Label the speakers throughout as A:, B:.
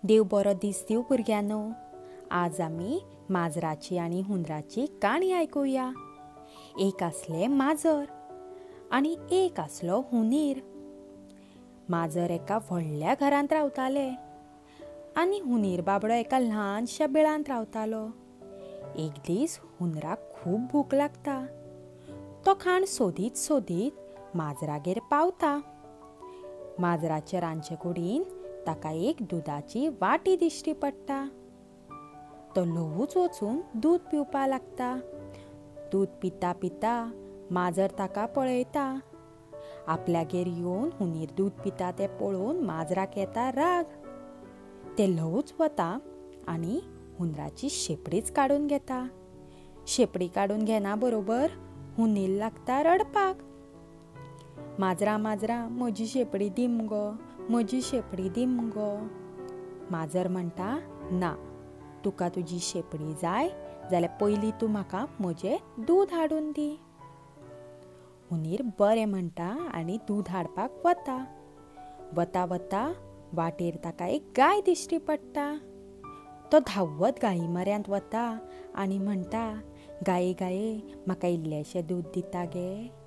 A: देव बरो दीस दिवं भुरग्यांनो. आज आमी माजराची आनी हुंदराची काणी आयकुया. एक आसलें माजर आनी एक आसलो हुंदीर. माजर एका व्हडल्या घरांत रावताले आनी हुंदीर बाबडो एका ल्हानशा बिळांत रावतालो. एक दीस हुंदराक खूब भूक लागता. तो खाण सोदीत सोदीत माजरागेर पावता. माजराचे रांदचे कुडीन ताका एक दुदाची वाटी दिश्टी पडटा. तो ल्हवूच वचून दूद पिवपाक लागता. दूद पिता पिता माजर ताका पळयता. आपल्यागेर येवन हुंदीर दूद पिता तें पळोवन माजराक येता राग. तें ल्हवूच वता आनी हुंदराची शेपडीच काडून घेता. शेपडी काडून घेना बरोबर हुंदीर लागता रडपाक. माजरा माजरा म्हजी शेपडी दी मुगो, म्हजी शेपडी दी मुगो. माजर म्हणटा, ना, तुका तुजी शेपडी जाय जाल्यार पयलीं तूं म्हाका म्हजें दूद हाडून दी. हुंदीर बरें म्हणटा आनी दूद हाडपाक वता. वता वता वाटेर ताका एक गाय दिश्टी पडटा. तो धांवत गायी म्हऱ्यांत वता आनी म्हणटा, गाये गाये म्हाका इल्लेशें दूद दिता गे.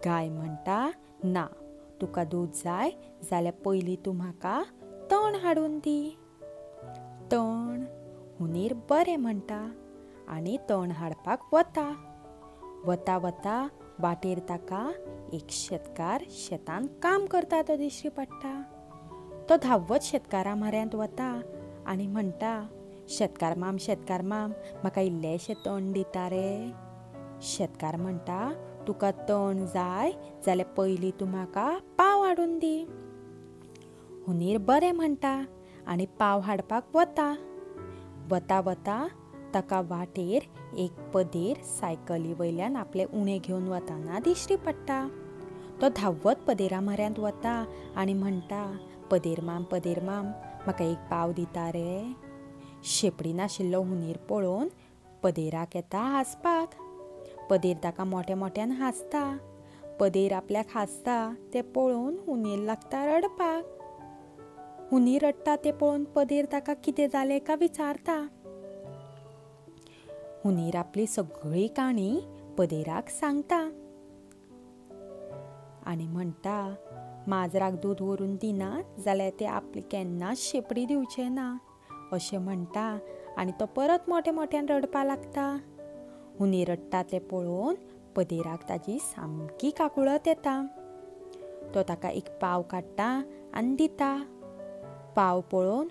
A: गाय म्हणटा, ना, तुका दूद जाय जाल्यार पयलीं तूं म्हाका तण हाडून दी. तण? हुंदीर बरें म्हणटा आनी तण हाडपाक वता. वता वता वाटेर ताका एक शेतकार शेतान काम करता तो दिश्टी पडटा. तो धांवत शेतकारा म्हऱ्यांत वता आनी म्हणटा, शेतकार माम, शेतकार माम, म्हाका इल्लेशें तण दिता रे. शेतकार म्हणटा, तुका तण जाय जाल्यार पयलीं तूं म्हाका पाव हाडून दी. हुंदीर बरें म्हणटा आनी पाव हाडपाक वता. वता वता ताका वाटेर एक पदेर सायकली वयल्यान आपले उणे घेवन वताना दिश्टी पडटा. तो धांवत पदेरा म्हऱ्यांत वता आनी म्हणटा, पदेर माम, पदेर माम, म्हाका एक पाव दिता रे. शेपडी नाशिल्लो हुंदीर पळोवन पदेराक येता हांसपाक. पदेर ताका मोठ्या मोठ्यान हांसता. पदेर आपल्याक हांसता तें पळोवन हुंदीर लागता रडपाक. हुंदीर रडटा तें पळोवन पदेर ताका कितें जालें काय विचारता. हुंदीर आपली सगळी काणी पदेराक सांगता आनी म्हणटा, माजराक दूद व्हरून दिना जाल्यार ते आपली केन्नाच शेपडी दिवचें ना अशें म्हणटा आनी तो परत मोठ्या मोठ्यान रडपाक लागता. हुंदीर रडटा तें पळोवन पदेराक ताजी सामकी काकुळट येता. तो ताका एक पाव काडटा आनी दिता. पाव पळोवन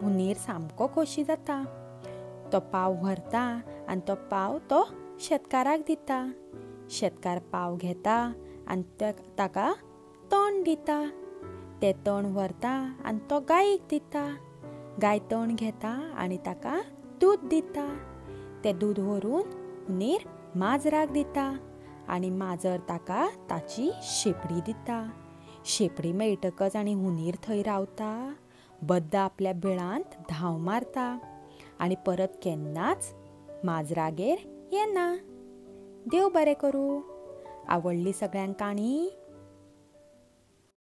A: हुंदीर सामको खोशी जाता. तो पाव व्हरता आनी तो पाव तो शेतकाराक दिता. शेतकार पाव घेता आनी ताका तण दिता. तें तण व्हरता आनी तो गायीक दिता. गाय तण घेता आनी ताका दूद दिता. तें दूद व्हरून हुंदीर माजराक दिता आनी माजर ताका ताची शेपडी दिता. शेपडी मेळटकच आनी हुंदीर थंय रावता. बद्द आपल्या बिळांत धांव मारता आनी परत केन्नाच माजरागेर येना. देव बरें करूं. आवडली सगळ्यांक काणी?